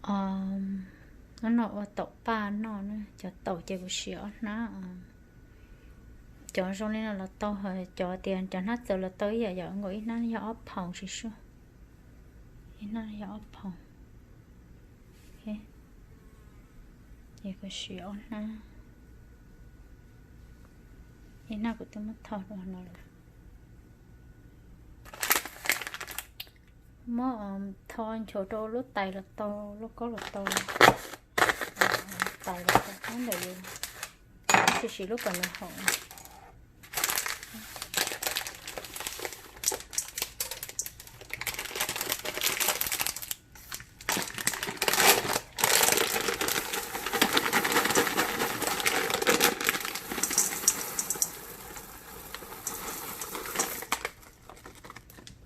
Hnub no ua taum paj noj na, cov taum ces kuv siv ob hnab. Cov zoo li no los tau, cov tias cov hnab txawv los tau ib yam yom, nkaus ib hnab yog ob phaus tsis suaj, ib hnab yog ob phaus. Ces kuv siv ob hnab, ib hnab kuv twb muab tho rau no lawm. Muab tho nchuav rau lub tais los tau, lub kaub los tau, tais los tau, tab ntawm yus tsis siv lub kom nws haum.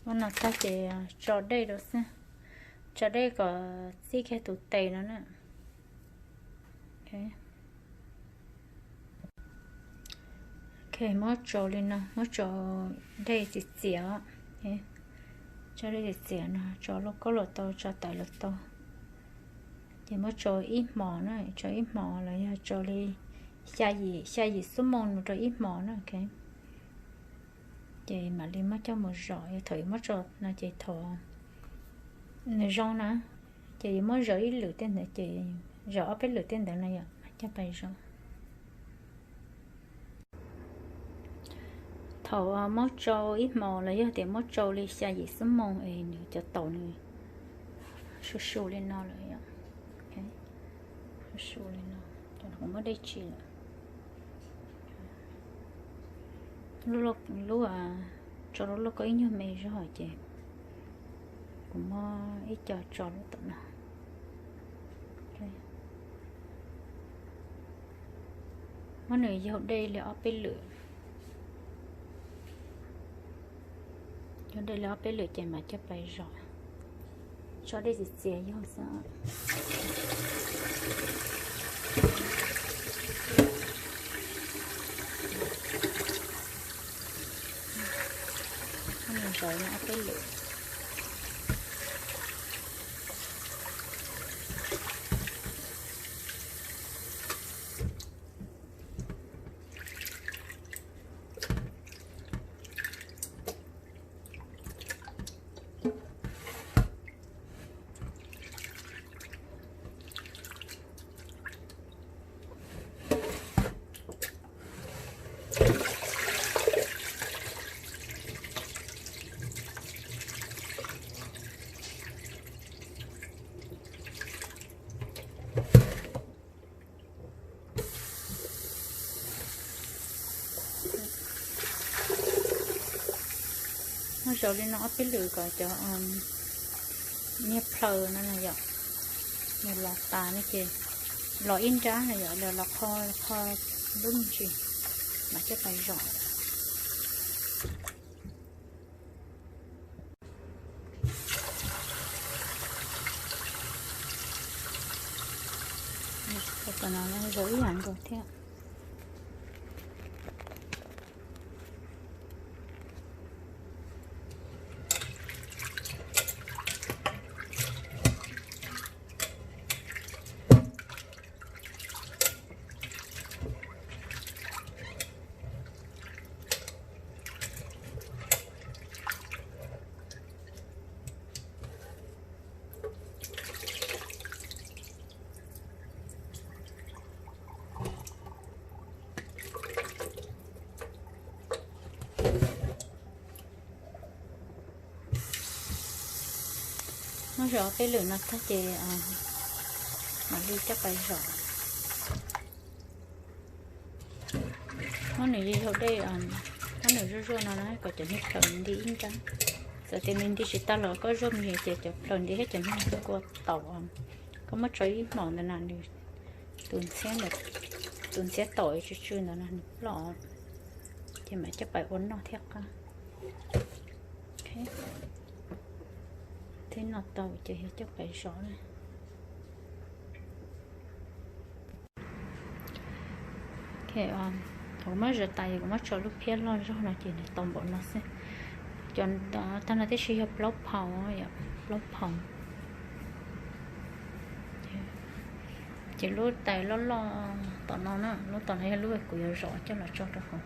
Ua no tag ces tso dej rau xwb, tso dej kom txij kiag tus tes no na. Muab tso li no, muab tso dej txias txias, tso dej txias txias no, tso lauj kaub los tau, tso tais los tau. Ces muab tso ib hmos na, tso ib hmos los yog tso li xya yim xuab moos mus rau ib hmos na. Ces mam li muab coj mus zom, yog thaum yuav muab tso no ces thaum nws zoo na, ces yuav muab zom ib lwm tej ntawd, ces zom ob peb lwm tej ntawd no yom, coj pais zom. Thaum muab tsau ib hmos los yog tias muab tsau li xya yim xuab moos es nws cov taum nws su su li no lawm, su su li no, muab dej tsis lawm. Lub, tsau lub lauj kaub ib nyuag me zog ces kuv muab ib co tso lub tom no. Muab nws yaug dej li ob peb lwm, yaug dej li ob peb lwm ces mam coj pais zom. Tso dej txias txias yaug xwb. Muab nws zom li ob peb lwm. Muab zom li no ob peb lwm kom cov niag plhaws no na yom, nws los tas no ces los ib nrab na yom, los los qho, qho lub me ntsis, mam coj pais zom. Tam no los zoo ib yam nkaus thiab. Muab zom peb lwm no tag ces mam li coj pais zom. Muab nws yaug dej, muab nws zuaj zuaj no na kom cov niag plhaws nti ib nrab. Txawm tias nws nti tsis tau los koj zuaj me ntsis ces cov plhaws nti thiab cov niag kua taum, koj muab tsau ib hmos ntawd na, nws tus ntxhiab, tus ntxhiab taum tsw tsw ntawd no nws ploj, ces mam coj pais ua noj thiab qab. Thiab noj tau ces yog coj pais zom na. Thaum kuv muab zom tas, kuv muab tso lub phiab loj zog no ces nws tau npaum no xwb. Cov tag no tib si yog plaub phaus, plaub phaus. Ces lub tais loj loj tom no na, lub tom no yog lub kuv yuav zom coj los tso rau hauv.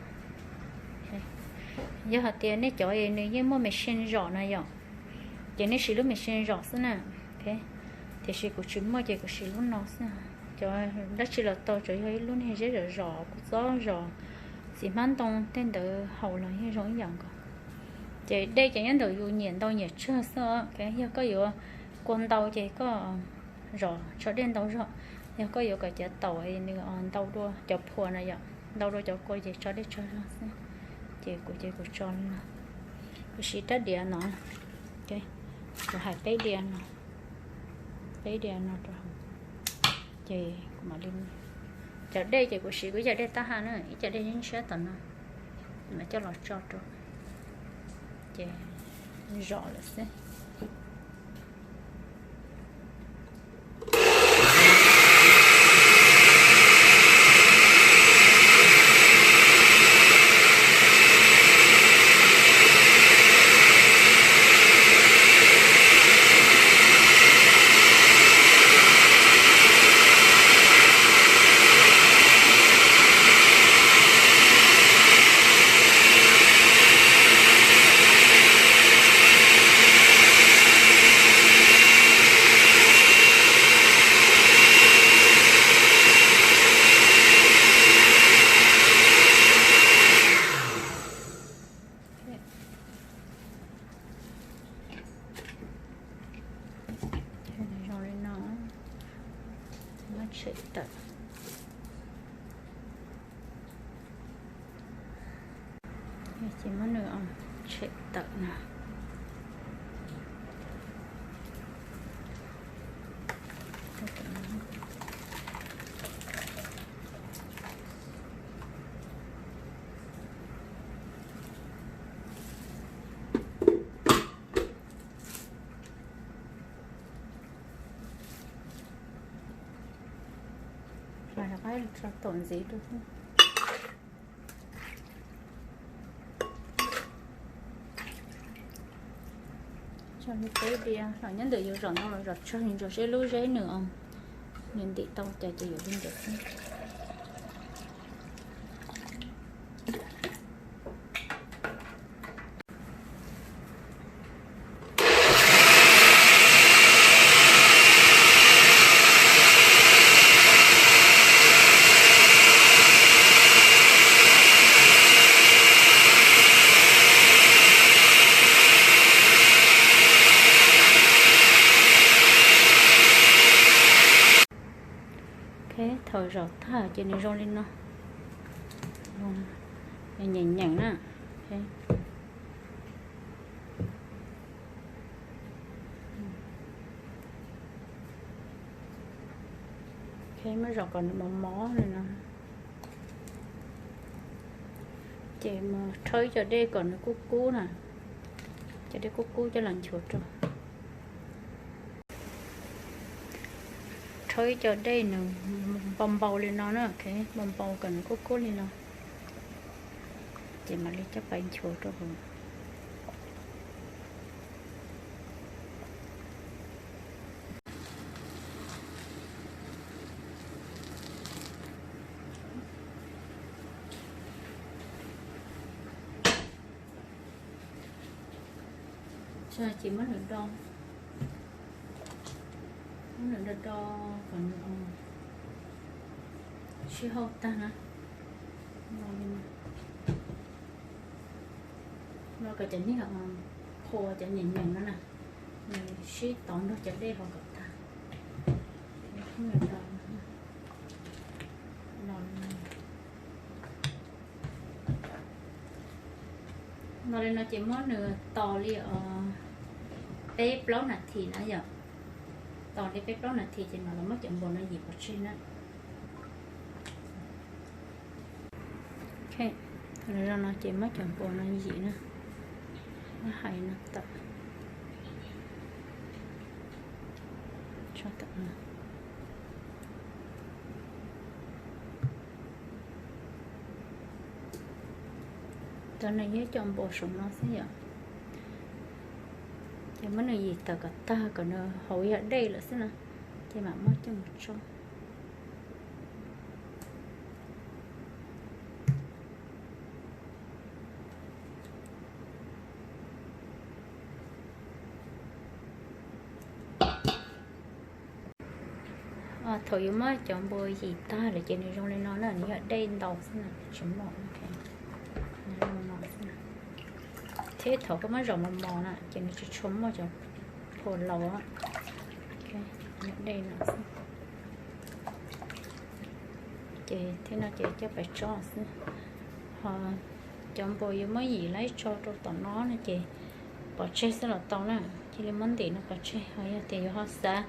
Yog hais tias nej cov nws yeej muaj machine zom na yom, ces nej siv lub machine zom xwb na. Tiam sis kuv tsis muaj ces kuv siv lub no xwb. Cov dab tsi los tau, tsuas yog ib lub niag zeb zom zom kua txob zom txiv hmab ntoo tej ntawd haus los yeej zoo ib yam nkaus. Ces dej ces nyob ntawm yus nyiam ntau nyiam tsawg xwb. Yog koj yuav kua ntau ces koj zom tso dej ntau zog. Yog koj yuav kom cov taum nws ntau dua cov phua na yom, ntau dua cov kua ces tso dej tsawg zog xwb. Ces kuv ces kuv tso li no, kuv siv rab diav no, kuv hais peb diav no, peb diav no rau hauv. Ces kuv mam li, cov dej ces kuv siv kuv ib co dej tab ha na, ib co dej ntshiab tom no, mam coj los tso rau, ces zom lawm xwb. Zoo li no, muab tshem tawm. Ces muab nws tshem tawm no. Rov qab tso taum ntxiv rau. Tso li peb diav los nyob ntawm yus zom ntau los zom tsawg li ntawd seb lub zeb nws, nws ntim tau cas ces yuav li ntawd xwb. Ok, thaum zom tag ces nws zoo li no, nyeem nyeem na. Ok, muab zom kom nws mos mos li no. Ces mus rhaub ib co dej kom nws kub kub na, cov dej kub kub coj los nchuav rau. Rhaub ib co dej nws npau npau li no na, npau npau kom nws kub kub li no, ces mam li coj pais nchuav rau hauv. Ces muab lawm do, muab lawm do do kom nws sib hauj tag na. No kom cov niag qhuav cov nyeem nyeem no na, nws sib tov nrog cov dej hauv kom tag. No li no ces muab nws tos li peb plaub nas this na yom. Tos li peb plaub nas this ces mam los muab cov npaum no yim pov tseg na. Los no ces muab cov npaum no yim na, muab hais no tawm, tso tawm no. Cov no yog cov npaum saum no xwb yom. Ces muab nws yim tawm kom tag kom nws hauv yog dej lawm xwb na, ces mam muab coj mus tso. Thaum yus muab cov npua yim tag lawm ces nws zoo li no na, nws yog dej ntau xwb na, tsis mos. Thiab thaum koj muab zaum mos mos na ces nws tsis tshua muaj cov phom laus. Dej no xwb. Ces thiab no ces coj pais tsob xwb. Ho cov npua yuav muab yim laib tso rau tom no no ces pov tseg xwb los tau na, cia li muab ntim no pov tseg. Ho yog tias yuav ho xav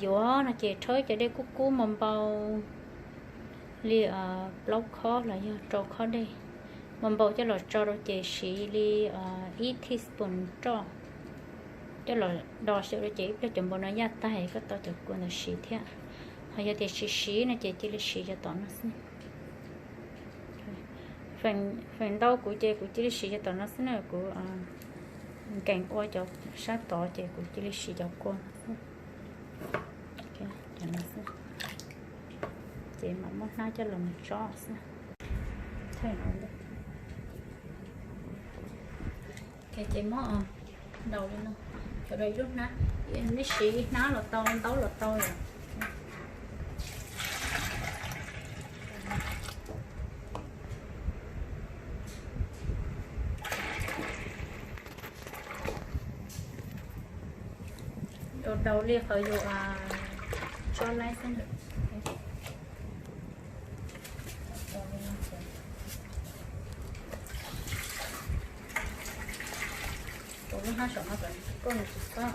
yuav no ces rhaub cov dej kub kub npau npau li plaub khob los yog rau khob dej, npau npau coj los tso rau ces siv li ib teaspoon roj coj los do xyaw rau ces ib pliag cov npua no yaj tag koj tau cov kua ntawd siv thiab. Ho yog tias tsis siv no ces cia li siv cov tom no xwb. Feem ntau kuv ces kuv cia li siv cov tom no xwb na, kuv nkees ua cov sab tod ces kuv cia li siv cov kua no xwb. Ces mam muab hnab coj los mus tsob xwb. Ces muab daus li no, cov daus ib lub hnab, nej siv hnab los tau, ntaub los tau yom. Daus daus li qhov yus tsob laib xwb. Rau lub hnab saum no kom koj nws tsis txhob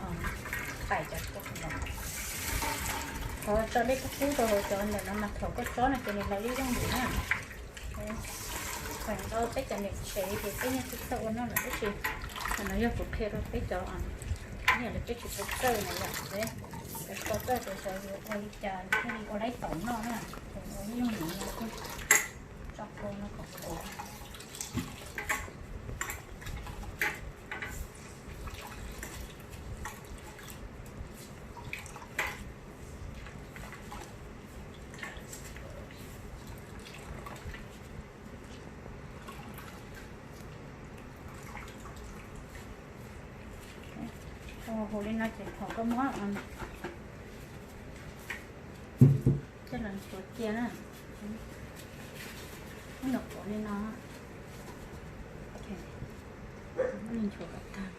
pais cov kua no. Qhov tso dej kub kub rau hauv cov ntawm no mas thaum koj tsob no ces nws hlawv yooj yim na. Feem ntau peb cov niam tsev ces peb yeej tsis txawj ua noj lawm tab sis qhov no yog kuv qhia rau peb cov niam lawv peb tsis tau txawj na yom. Cov tsis tau txawj ces xyov yuav ua li cas thiaj li ua laib taum noj na. Ces ua yooj yim no xwb, tso kua no kom kub. Ua huv li no ces thaum koj muab coj los nchuav cia na, muab nchuav li no, muab nchuav kom tag.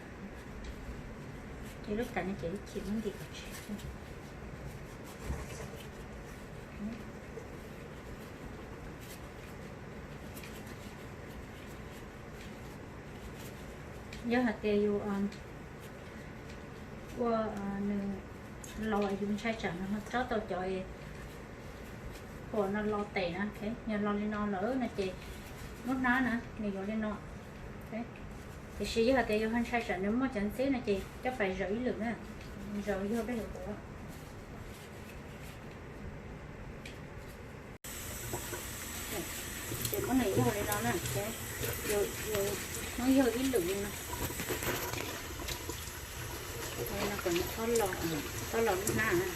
Ces lub tais no ces ib chim muab ntim kom tshiab. Yog hais tias yus ua nws los yus ntshai tsam nws ho tsob tau cov uas no los tes na, yog los li no lawm no ces lub hnab na nws yuav li no. Tiam sis yog hais tias yus ho ntshai tsam nws muaj cov ntxhib no ces coj pais zaws ib lwm na, zaws yog dej hauv kuv. Ces muab nws yog li no na, muab yog ib lwm li no. Li no kom nws txhob los lub hnab na.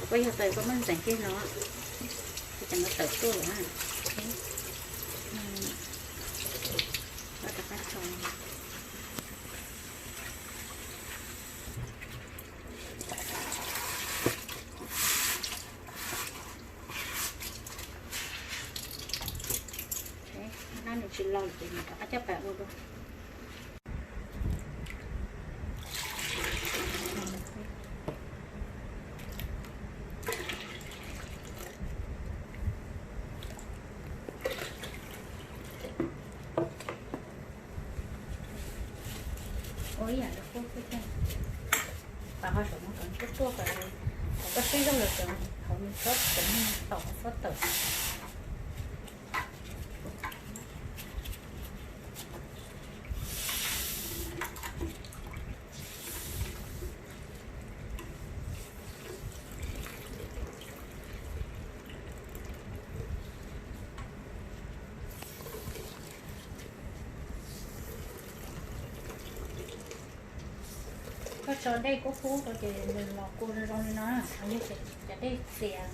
Koj yog tau koj muab ntxeev kiag no, ces nws tawm tuaj lawm na. Rov qab tso. Nab nws tsis los ces nws rov qab coj pais ua dua. Ua ib yam li qub xwb thiab. Pab ho saum no kom tuaj tuaj kom, kom koj siab zog los tseem hauv nws txhob txeev tau txhob tawm. Koj tso dej kub kub rau ces nws los kua zoo zoo li no, yog tias cov dej txias,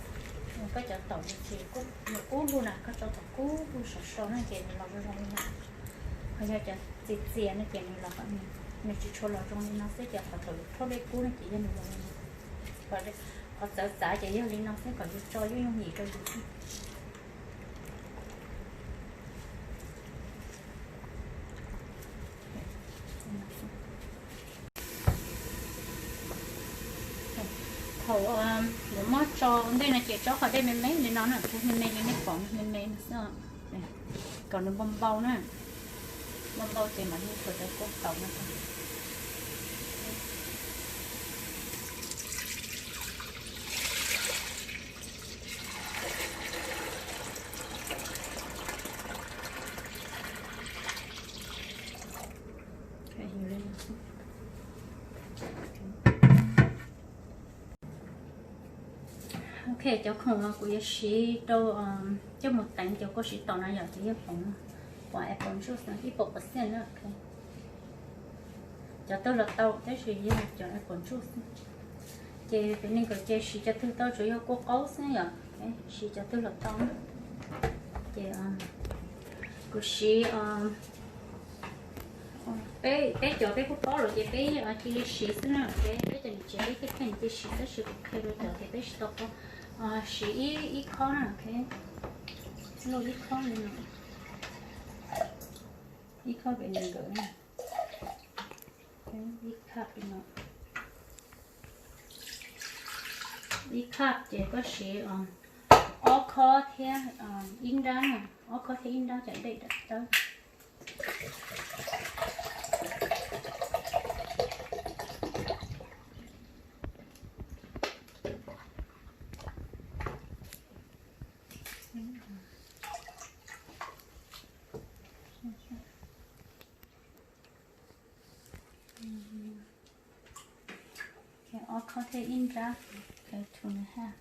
koj cov taum nws tsis, nws kub lug na, koj tso taum kub lug sov so na ces nws los zoo zoo li no. Ho yog cov txias txias no ces nws los, nws tsis tshua los zoo li no xwb, ces qhov thaum yus rhaub dej kub no ces yog nws los li no. Qhov txawv txav ces yog li no xwb, kom yus tso yooj yooj yim rau yus xwb. Thaum yuav muab tso ua ntej no ces tso qhov dej me me li no na, me me li nej pom me me no xwb, kom nws npau npau na, npau npau ces mam li tsuam cov kua tau na. Ok, cov khoom no kuv yuav siv rau coj mus teev cov kua siv tom no yom, ces yog khoom no, khoom apple juice no ib puas percent na. Cov twg los tau tab sis yog cov apple juice xwb. Ces pem neeg kom ces siv cov twg tau, tsuas yog kua qaub xwb yom, siv cov twg los tau na. Ces kuv siv peb, peb cov peb kuj paub lawm ces peb cia li siv xwb na. Peb cov niam tsev peb thiaj pheej cia siv tab sis kuv qhia rau cov tias peb tsis tau paub, siv ib, ib khob na, luj ib khob li no, ib khob vinegar na, ib cup li no. Ib cup ces koj siv ob khob thiab ib nrab na, ob khob thiab ib nrab cov dej daim tawb. Ob khob thiab ib nrab, two and a half.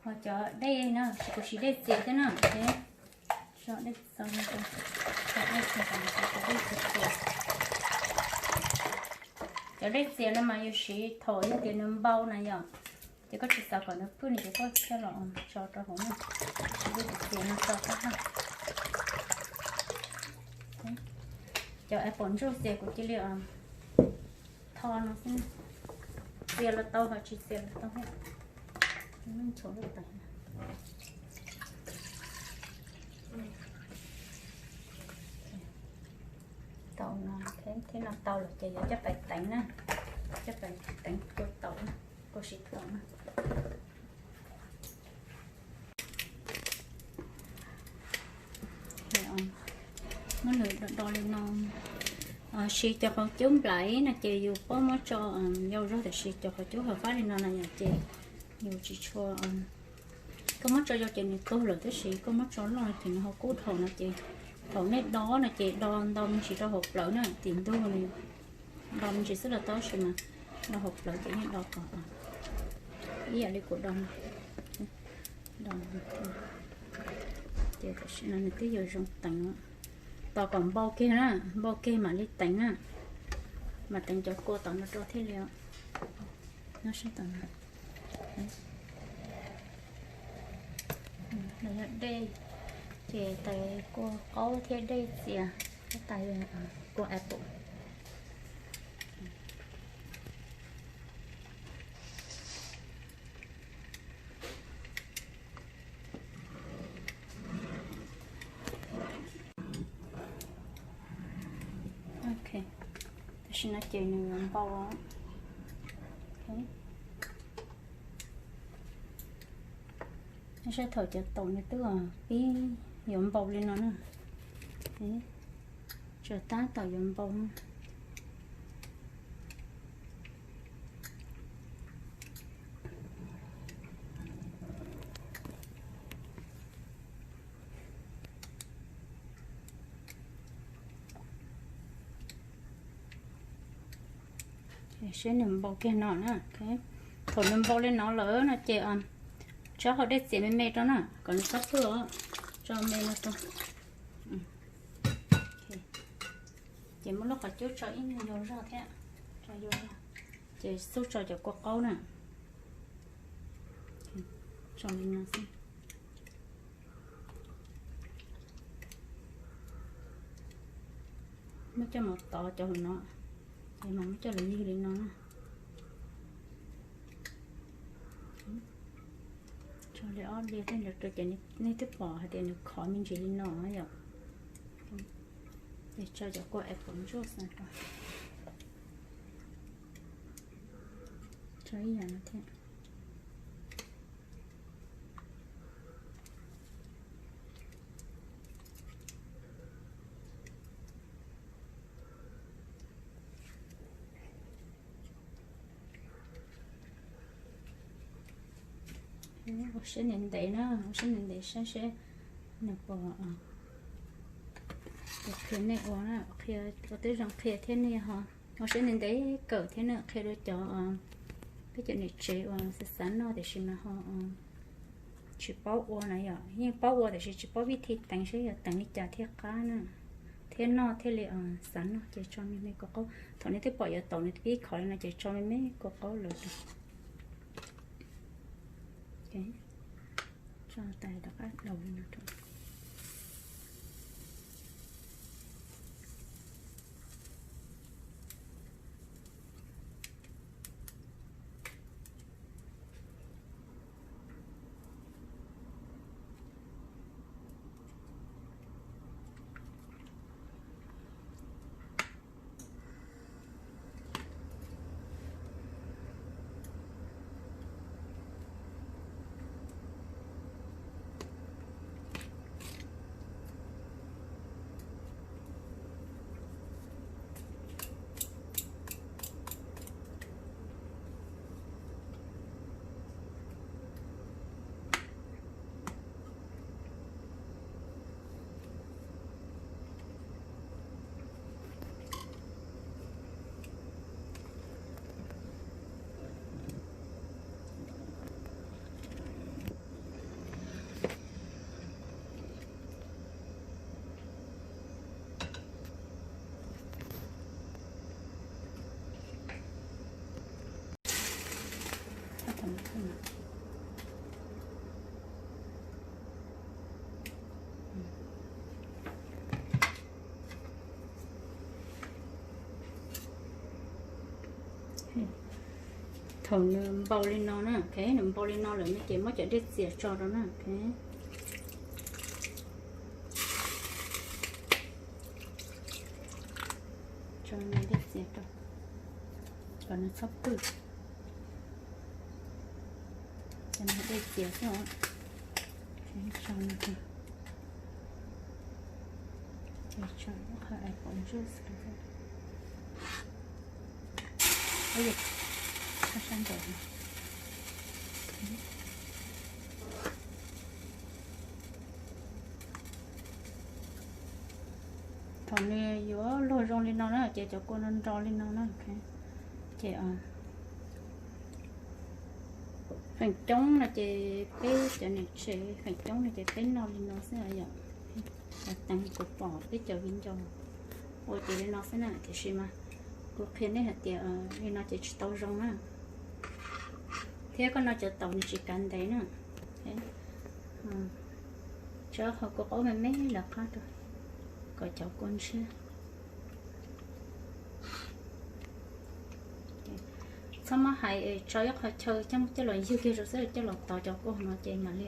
Ho cov dej no, kuv siv dej txias thiab na, so dej txias, cov dej txias no mas yus siv thaum yog tias nws npau na yom, ces koj tsis xav kom nws pwj no ces koj coj los tso rau hauv na, siv dej txias no tso tag. Cov apple juice ces kuv cia li tho no xwb, txias los tau ho tsis txias los tau thiab. Ntshav lub tais, tau no thiab no tau lawm ces yuav coj pais teev na, coj pais teev kua tau, kua siv tau na. Muab nws do do li no. Siv cov qhauv cub nplaiv no ces yus paub muab tso yau zog, tiam sis cov qhauv cub hauv fab li no na yom ces yus tsis tshua, koj muab tso yau ces nws tuag lawm, tab sis koj muab tso loj no ces nws ho kub dhau no ces thaum nej do no ces do ntau me ntsis rau hauv plawv na, tim ntug nws do me ntsis xwb los tau, tab sis mas do hauv plawv ces yeej do kom ib yam li kuv do no. Do ces tam sim no nws twb yuav zoo teev, tos kom npau kiag na, npau kiag mam li teev na, mam teev cov kua tom no rau thiaj li. Nyob sab tom no, no yog dej, ces tais kua qaub thiab dej txias, thiab tais kua apple. Ok, tam sim no ces nws yuav npau. Saib thaum cov taum nws twb pib yuav npau li no na. Tsuas tab tom yuav npau na. Seb nws npau kiag no na. Thaum nws npau li no lawm no ces tso hau dej txias me me rau na kom nws txhob pwj, tso me no rau. Ces muab lub qhov cub tso ib nyuag yau zog thiab, tso yau zog, ces xub tso cov kua qaub na. Tso li no xwb. Muab coj mus tov cov hauv no, ces mas muab coj los ywg li no na. Tso li ob lia tej rau ces nej twb pom hais tias nws khov me ntsis li no yom. Ces tso cov kua apple juice no rau. Tso ib yam no thiab. Ua siab ntev ntev na, ua siab ntev ntev saib seb nws puas, puas qhia nej ua na, qhia ua twb zoo qhia thiab nej ho ua siab ntev ntev kawm thiab na, qhia rau cov peb cov niam tsev uas xav xav noj tiam sis mas ho tsis paub ua na yom, yeej paub ua tiam sis tsis paub vij thi teev seb yog teev li cas thiaj qab na, thiab noj thiaj li xav noj ces tso me me kua qaub. Thaum nej twb pom yuav tau nws pib khov li no ces tso me me kua qaub lawm. Tso tais rov qab daus li no rau. Thaum nws npau li no na, ok, nws npau li no lawm no ces muab cov dej txias tso rau na, ok. Tso dej txias rau, kom nws txhob pwj. Cov no dej txias xwb os. Tso no, tso qhov apple juice rau. Sab nraud. Thaum nws yuav luag zoo li no na ces cov kua no nro li no na, ces feem coob no ces peb cov niam tsev feem coob no ces peb noj li no xwb yom. Teev kuv pom peb cov viv ncaus ua ces li no xwb na, tiam sis mas kuv qhia nej hais tias li no ces tsis tau zoo na, thiab koj noj cov taum nws tsis kav ntev na. Tso qhov kua qaub me me lawv qab rau kom cov kua ntshiab. Txhob muab hais, tso ib qho chaw coj los ywg kiag rau xwb, coj los tov cov kua no ces mam li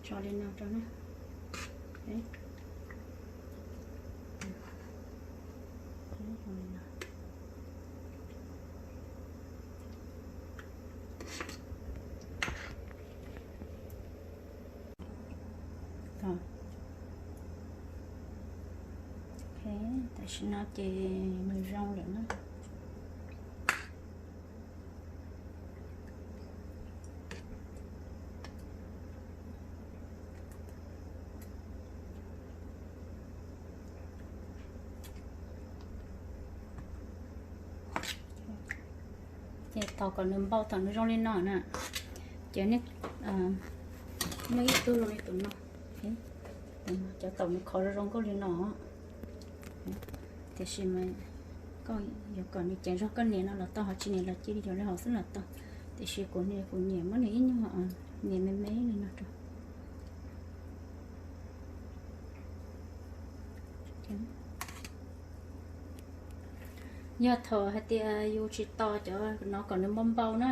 tso li no rau na. Tam sim no ces nws zoo lawm na. Ces tos kom nws npau thaum nws zoo li no na, ces nej muab ib tug zoo li tus no, cov taum nws khov zoo zoo nkauj li no. Tiam sis mas koj yuav kom nws ceev zog koj nias no los tau, ho tsis nias los cia li yuav li hauv xwb los tau. Tiam sis kuv nias, kuv nyiam muab nws ib nyuag nias me me li no rau. Yog thaum hais tias yus tsis tos cov no kom nws npau npau na,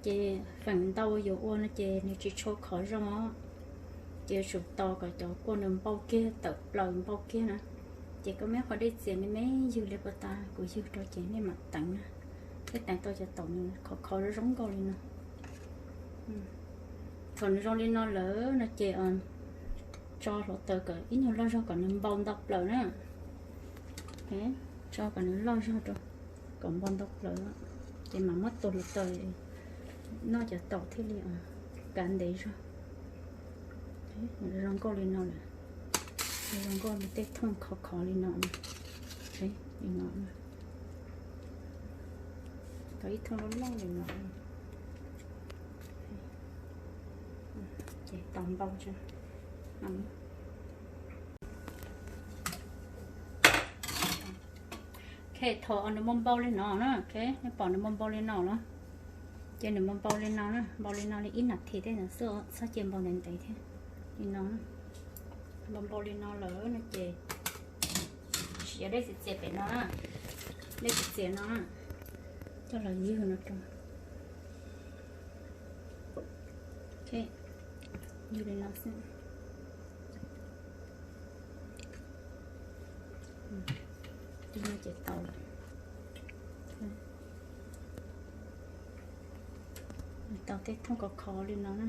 ces feem ntau yus ua no ces nws tsis tshua khov zoo os. Ces yuav tsum tos kom cov kua nws npau kiag tawm plaws npau kiag na. Ces koj muab qhov dej txias me me ywg li puas tas, kuv ywg rau ces nej mam teev na. Thiab teev tau cov taum nws khov khov zoo zoo nkauj li no. Thaum nws zoo li no lawm no ces tso hluav taws kom ib nyuag loj zog kom nws npau nto plaws na. Tso kom nws loj zog rau, kom npau nto plaws, ces mam muab tua hluav taws noj cov taum thiaj li kav ntev zog. Zoo nkauj li no lawm, zoo nkauj li tej thooj khov khov li no, li no, tau ib thooj loj loj li no. Ces tau npau tso. Ok, thaum nws npau npau li no na, ok, nej pom nws npau npau li no los, ces nws npau npau li no na, npau li no li ib nas this tej no xwb, txhob cia npau ntev ntev thiab. Li no, npau npau li no lawm no ces siav dej txias txias pem no na, dej txias txias no na, coj los ywg no rau. Ok, ywg li no xwb. Ywg no ces tau lawm. Tau tej thooj khov khov li no na,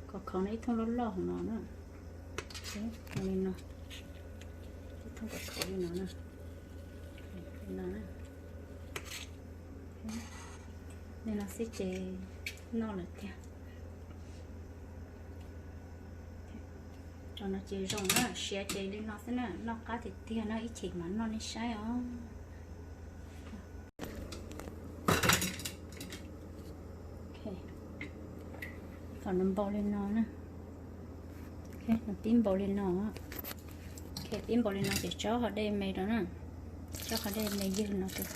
khov khov no ib thooj loj loj hauv no na, li no, ib thooj khov khov li no na, li no na. Li no xwb ces noj lawm tiag. Cov no ces zoo na, siav ces li no xwb na, noj qab tiag tiag no, ib chim mam noj nej saib os. Thaum nws npau li no na, nws pib npau li no, pib npau li no ces tso qhov dej me rau na, tso qhov dej me ywg no rau.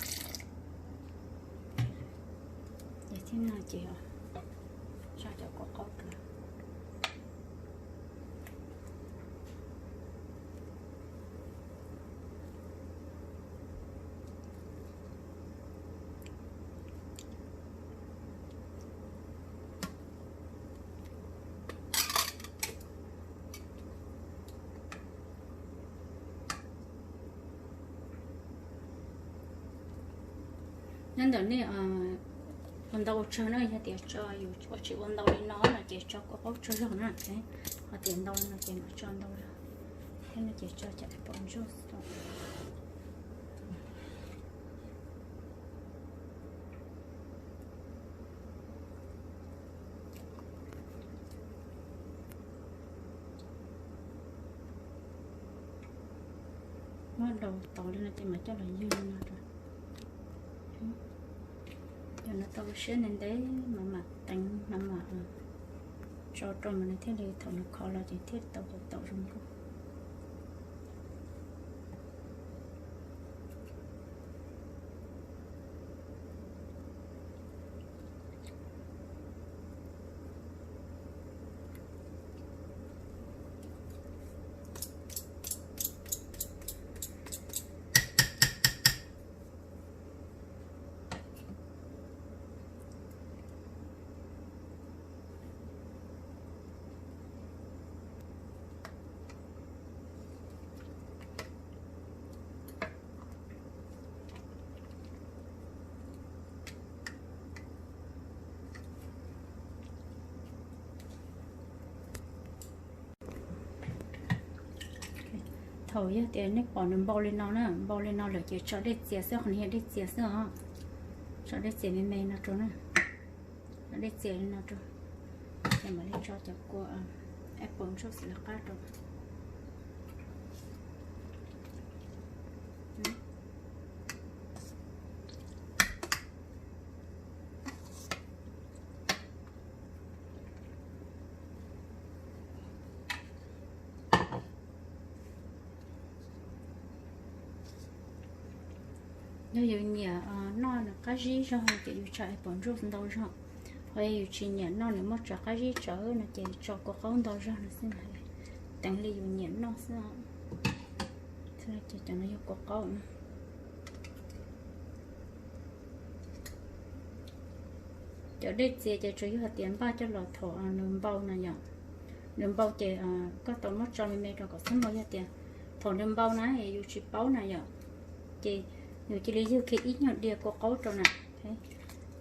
Ces thiab no ces tso cov kua qaub rau. Nyob ntawm nej ua ntau ua tsawg na, yog tias tso yus ua tsis ua ntau li no no ces tso kua qaub tsawg zog na, ho tias ntau li no ces mam tso ntau zog, thiab no ces tso cov pom ntsuag. Muab daus tod li no ces mam coj los ywg li no rau. Yog no tau siab ntev ntev mas mam teev mas mam tso rau mas nws thiaj li thaum nws khov los ces thiaj tau cov taum zoo nkauj. Thaum yog tias nej pom nws npau li no na, npau li no lawm ces tso dej txias xwb, qhov no yog dej txias xwb os. Tso dej txias me me no rau na, tso dej txias li no rau, ces mam li tso cov kua apple juice lawv qab rau. Yog yus nyiam noj nws qab zib zog ces yus tso apple juice ntau zog, ho yog yus tsis nyiam noj nws muaj tsob qab zib tsawv no ces tso kua qaub ntau zog no xwb, teev li yus nyiam noj xwb. Ces cov no yog kua qaub na. Cov dej txias ces tsuas yog hais tias npaj coj los thaum nws npau na yom. Nws npau ces koj tau muab tso me me rau kom txhob npau, yog tias thaum nws npau na yus tsis paub na yom, ces yus cia li ywg kiag ib nyuag diav kua qaub rau na.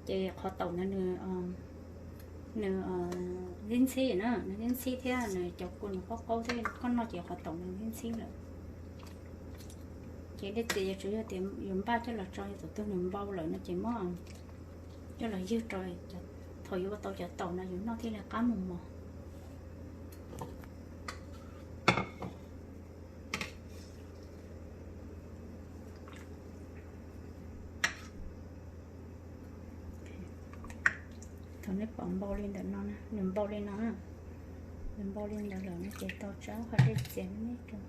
Ces qhov taum ntawd nws, nws ntxhib ntxhib na, nws ntxhib ntxhib thiab nws cov kua nws qaub qaub thiab, koj noj ces qhov taum nws ntxhib ntxhib lawm. Ces dej txias yog tsuas yog tias yus npaj coj los tso, yog tus twg nws npau lawm no ces muab coj los ywg rau, thaum yuav ua tau cov taum no yus noj thiaj li qab mus mos. Thaum nej pom npau li ntawm no, nws npau li no, nws npau li ntawd lawm no ces tau tsab qhov dej txias nej rau.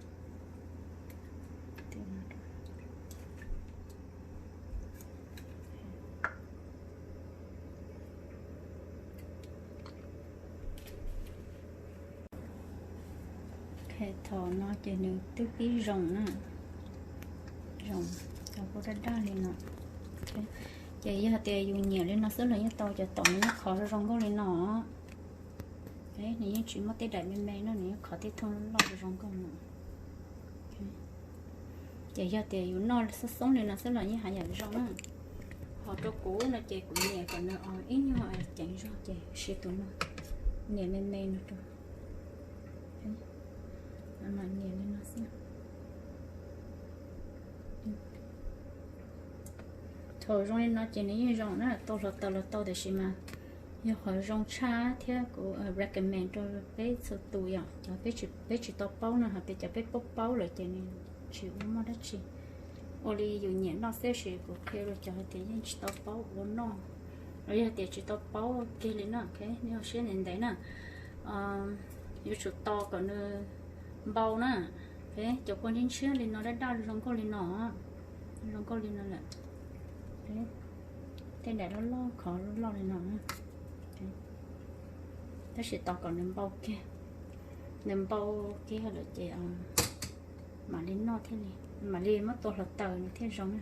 Thaum no ces nws twb pib zoo na, zoo, cov kua daj daj li no. Ces yog tias yus nyiam li no xwb los yeej tau, cov taum nws yeej khov zoo zoo nkauj li no. Nws yeej tsis muaj tej daim me me no, nws yeej khov tej thooj loj zoo nkauj no. Ces yog tias yus noj xoob xoob li no xwb los yeej haj yam zoo na. Ho rau kuv no ces kuv nyiam kom nws ib nyuag ceev zog ces siv tus no, nyiam me me no rau. Nyiam li no xwb. Thaum zoo li no ces nws yeej zoo na, tau hluav taws los tau, tiam sis mas yog qhov zoo tshaj thiab kuv recommend rau peb txhua tus yom, cov peb tsis tau paub no, hos peb cov peb paub paub lawm ces nws tsis ua muaj dab tsi. Ua li yus nyiam noj xwb, tiam sis kuv qhia rau cov hais tias yeej tsis tau paub ua noj los yog tias tsis tau paub kiag li no, nej ua siab ntev ntev na. Yuav tsum tos kom nws npau na. Cov kua ntshiab ntshiab li no, daj daj zoo nkauj li no, zoo nkauj li no lawm. Tej daim loj loj khov loj li no. Tab sis tos kom nws npau kiag, nws npau kiag lawm ces mam li noj thiaj li, mam li muab tua hluav taws nws thiaj zoo na.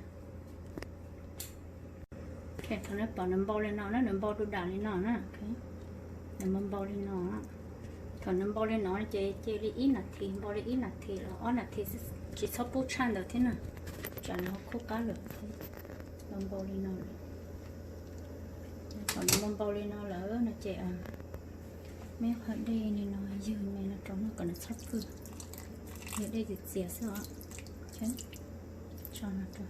Thaum nws pom nws npau li no na, nws npau du dam li no na, nws npau npau li no. Thaum nws npau li no ces cia li ib nas this, npau li ib nas this los ob nas this, tsis txhob pub tshaj ntawd thiab na, tsam nws ho khuj qab lawm. Npau npau li no lawm. Thaum nws npau npau li no lawm no ces muab qhov dej li no ywg me no rau noj kom nws txhob kub, ywg dej txias txias xwb os. Tso no rau.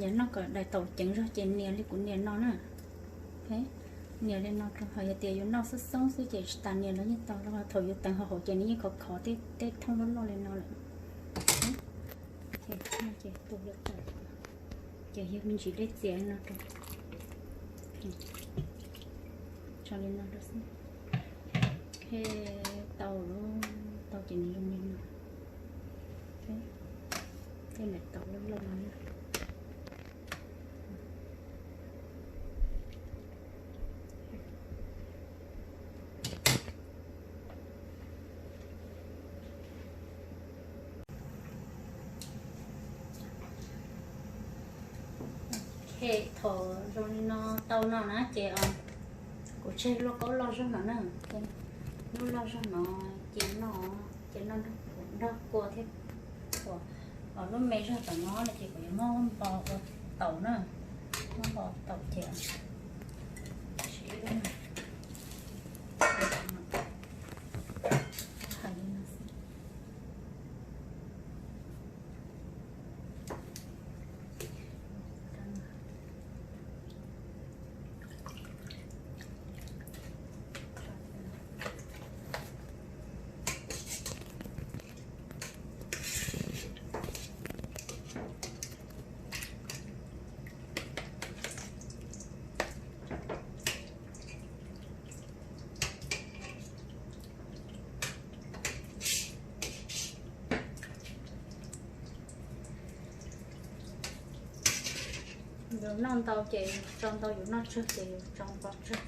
Yog noj kom daim taum ceev zog ces nias li kuv nias no na. Nias li no rau, ho yog tias yus noj xoob xoob xwb ces tsis tas nias los yeej tau, rau qhov thaum yus teev hauv hauv ces nws yeej khov khov tej thooj loj loj li no lawm. Ces tua lawm tawm, ces yog me ntsis dej txias li no rau, tso li no rau xwb. Tau, tau ces nws zoo li no. Tej daim taum loj loj no na. Thaum zoo li no tau no na ces kuv tseg lub kaub loj zog no na, lub loj zog no cia noj, cia noj nrog kua thiab. Lub me zog tom no no ces kuv yuav muab npau ua taum na, muab npau taum ces Yus noj ntau ces tso ntau, yus noj tsawg ces yus tso ntau tsawg.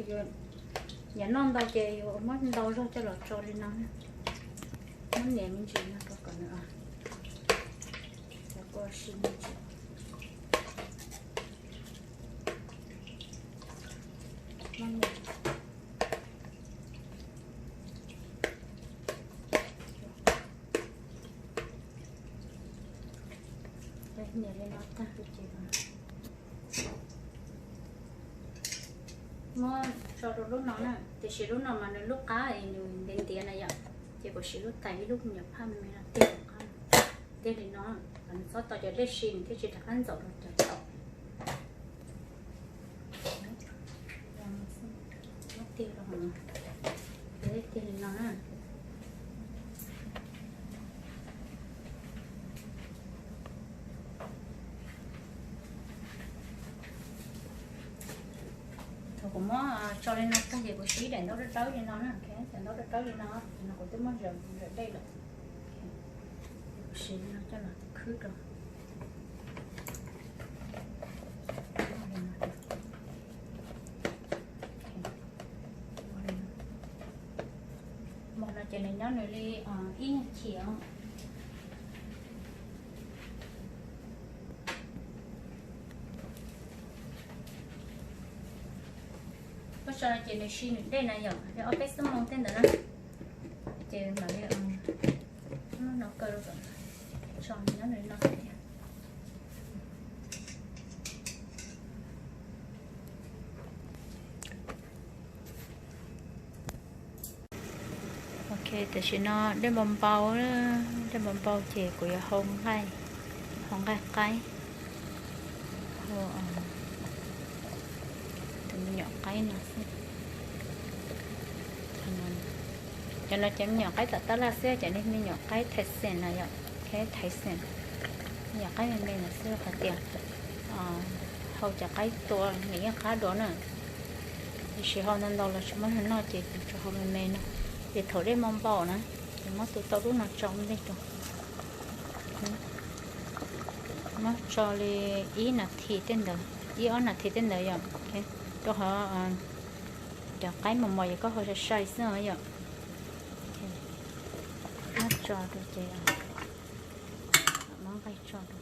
Yus nyiam noj ntau ces yus muab ntau zog coj los tso li no, muab nias me ntsis no rau kom nws, cov kua si me ntsis. Nias li no tag ces muab tso rau lub no na, tiam sis lub no mas nws lub qab es nws ntiav ntiav na yom, ces kuv siv lub tais ib lub me nyuam phaj me me no tiag, tiag li no, kom nws txhob tau cov dej si nws thiaj tsis rov qab ntxaum rau cov taum. Tiag li no na. Thaum kuv muab tso li no tag ces kuv siv daim ntaub dawb dawb li no na, daim ntaub dawb dawb li no, no kuv twb muab zawm dej lawm. Kuv siv li no coj los khwb rau. Mos no ces nws nyob nws li ib nyuag chim os. Ua tso ces nws si nws dej na yom, li ob peb xuab moos tej ntawd na, ces mam li no kaw rau kom tso nyob nws no thiab. Ok, tam sim no dej npau npau, dej npau npau ces kuv yuav hau nqaij, hau nqaij qaib, hau tus me nyuam qaib no xwb. Cov no ces me nyuam qaib tom tab laj xwb, cov me nyuam qaib thaiv xeem no yom, thaiv xeem, me nyuam qaib me me no xwb hais tias hau cov qaib tua nws yeej qab dua na. Tiam sis hau ntau ntau los tsis muaj neeg noj ces kuv tsuas hau me me no. Ces thaum dej npau npau na, ces muab tus tau lub no tso ua ntej rau. Muab tso li ib nas this tej ntawd, ib ob nas this tej ntawd yom. Rau qhov cov qaib mos mos yog koj hau sai sai xwb yom. Muab tso rau ces muab nqaij tso rau.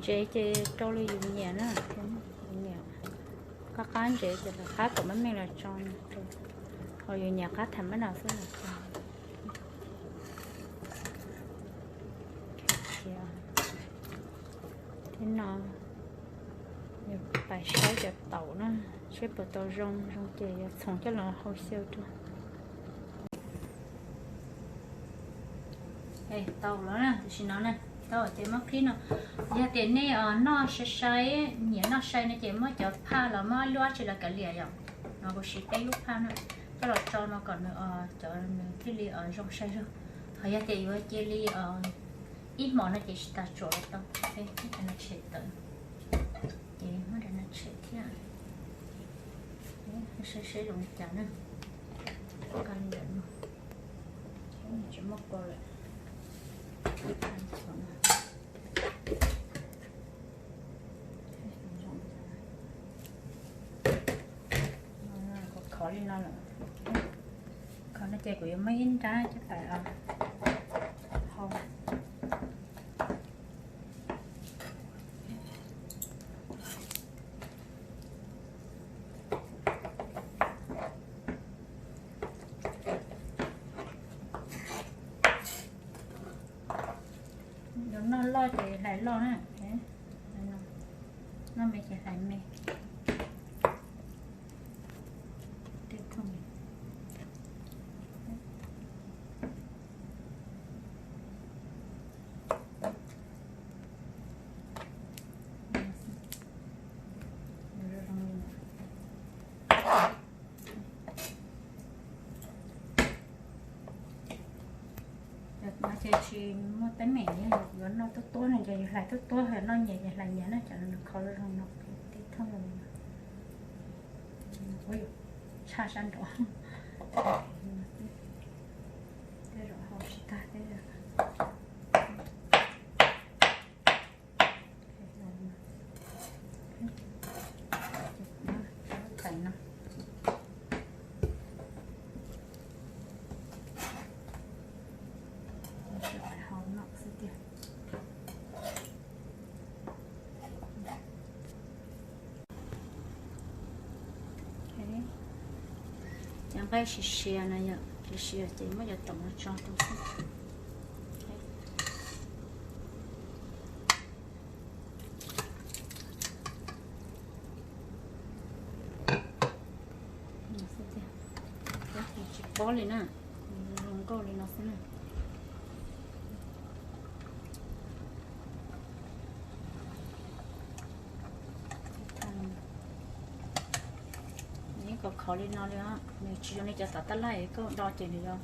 Ntsev ces rau li yus nyiam na, yus nyiam qab qab ntsev ces lawv qab kom me me los tso, ho yus nyiam qab tham mab no xwb los tso. Thiab no yog pais saib cov taum na, saib puas tau zoo, zoo ces yuav txhoov coj los hau xyaw rau. Tau lawm na, tam sim no na, tau ces muab clip no. Yog tias nej noj sai sai, nyiam noj sai no ces muab cov phaj los muab lub dab tsi los kav liam yom. No kuv siv peb lub phaj na, coj los tso no kom nws cov nws thiaj li zoo sai zog. Ho yog tias yuav cia li ib hmos no ces tsis tas tsuam los tau. Ces muab daim no tshem thiab. Saib seb zoo li cas na. Nqa li ntawm no, tsis muaj kua lawm. Khov li no lawm. Khov no ces kuv yuav muab ib nrab coj pais hau. Yus noj loj ces hlais loj na, noj me ces hlais me. Tej thooj, Ces tsis muaj teeb meem, yog yuav noj tuab tuab no ces yus hlais tuab tuab, yog noj nyias ces hlais nyias na, cov no nws kho zoo zoo no, tej thooj zoo no. Ua tshaj sab nraud. Tej zaum hau tsis tag tej. Tais no. Hau no xwb tiag. Cov nqaij siav siav no yom, siav siav ces muab cov toom no tso rau xwb. Tsis pob li na, zoo nkauj li no xwb na. Nws yeej khov khov li no li, nws tsis zoo li cov tav tab laj koj do ces nws yuav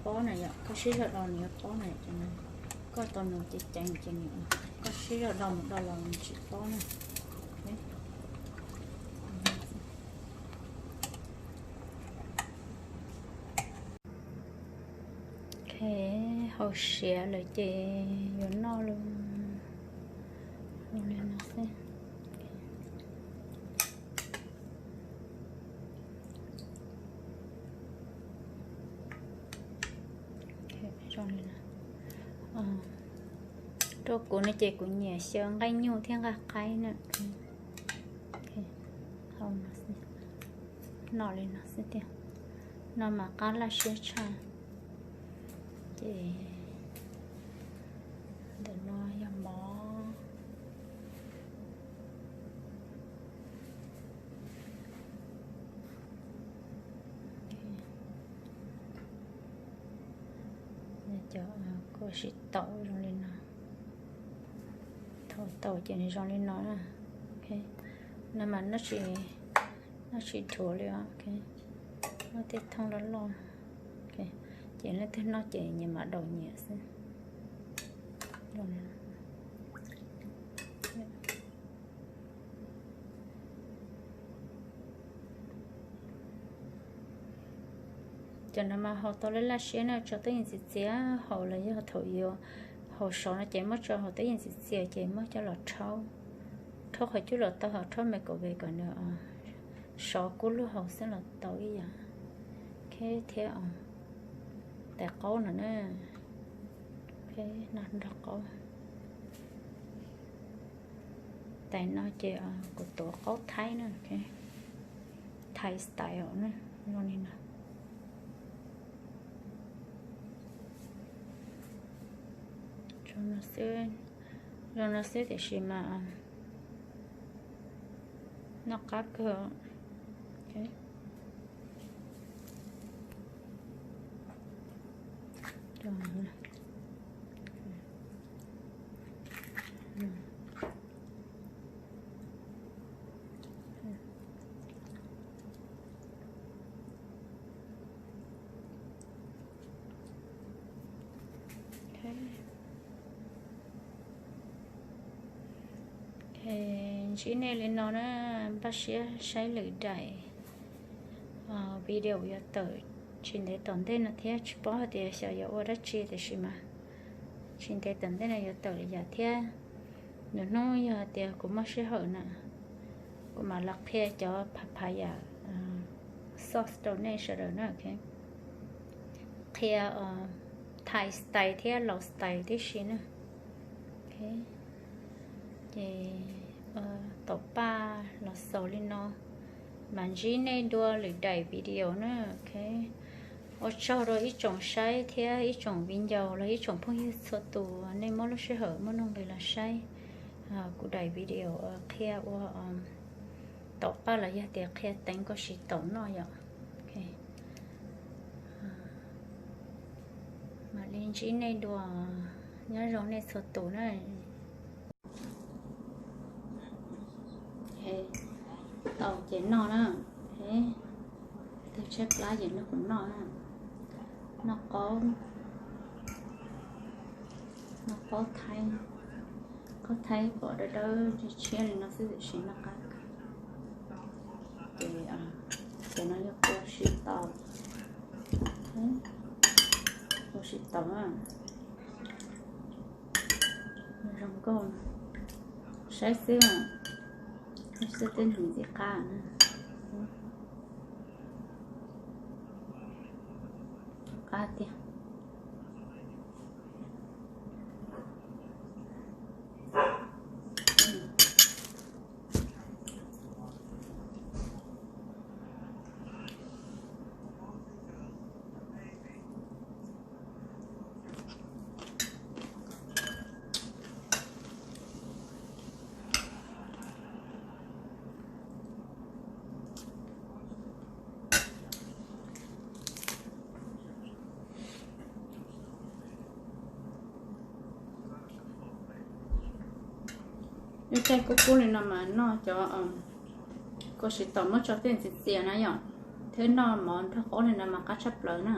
pob na yom, koj siv zog do nws yuav pob na ces koj tau nws ceev ceev ces nws, koj siv zog do mus do los nws tsis pob na. Ok, hau siav lawm ces yuav noj lawm. Zoo li no xwb. Zoo li no. Rau kuv no ces kuv nyiam xyaw nqaij nyuj thiab nqaij qaib na. Hau no xwb, noj li no xwb tiag. No mas qab laj siab tshaj. Ces ntawm no yog mov. Cov kua sib taus zoo li no. Thaum tau ces nws zoo li no na. No mas noj tsis dhuav li os. Noj tej thooj loj loj. Ces leej twg noj ces nyias mam daus nyias xwb. Cov no mas haus tau laj laj siab na, tso twj ywm txias txias haus los yog thaum yuav haus sov no ces muab tso hauv twj ywm txias txias ces muab coj los rhaub, rhaub qhov cub los tau, ho rhaub microwave kom nws sov kub lug haus xwb los tau ib yam. Thiab tais qaub no na, nrog qaub. Tais no ces kuv tuav qaub Thaib na, Thai style na, zoo li no. Zoo no xwb tiam sis mas noj qab kawg. Ntsib nej li no na, npaj siab saib lwm daim video yuav tawm tsis ntev tom ntej no thiab. Tsis paub hais tias xyov yuav ua dab tsi tiam sis mas tsis ntev tom ntej no yuav tawm li yam thiab. Nws hnub yog hais tias kuv muaj sij hawm na, kuv mam los qhia cov papaya sauce rau nej sawv daws na. Qhia Thai style thiab Lao style tib si na. Ces taum paj los xaus li no, mam ntsib nej dua lwm daim video na. Ua tsaug rau ib tsoom saib thiab ib tsoom viv ncaus los ib tsoom phooj ywg txhua tus, nej muab lub sij hawm muaj nuj nqis los saib kuv daim video qhia ua taum paj los yog tias qhia teev kua si taum noj yom. Mam li ntsib nej dua, nyob zoo nej txhua tus na. Tau ces noj na. Tag tshaib plab ces noj kuv noj na. Noj qaub. Qhob thaib, qhob thaib pom dawb dawb tshiab tshiab li no xwb tiam sis noj qab. Ces, ces no yog kua sib tau, kua sib tau, zoo nkauj, saib xwb, saib xwb twb ntxim qab, qab tiag. Lub caij kub kub li no mas noj cov kua sib tau muab tso tej ntxiv txias na yom, thiab noj mov nrog qaub li no mas qab tshaj plaws na.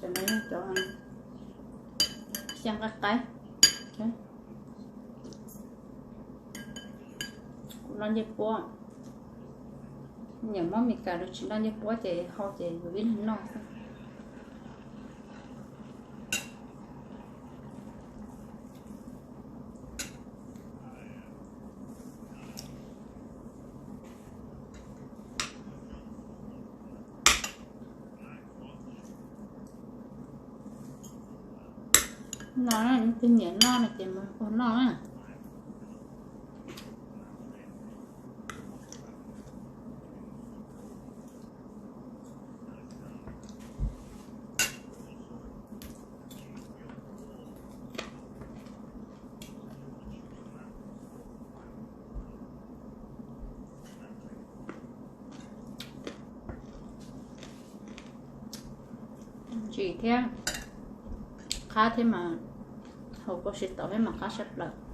Cov no yog cov xyaw nqaij qaib, kuv noj ncej puab. Nyiam muab Meskas los tsis noj ncej puab ces hau ces yus ib leeg noj xwb. No tus nyiam noj no ces mus ua noj na. Ntsim thiab qab thiab mas haus kua sib tau thiab mas qab sab plaws.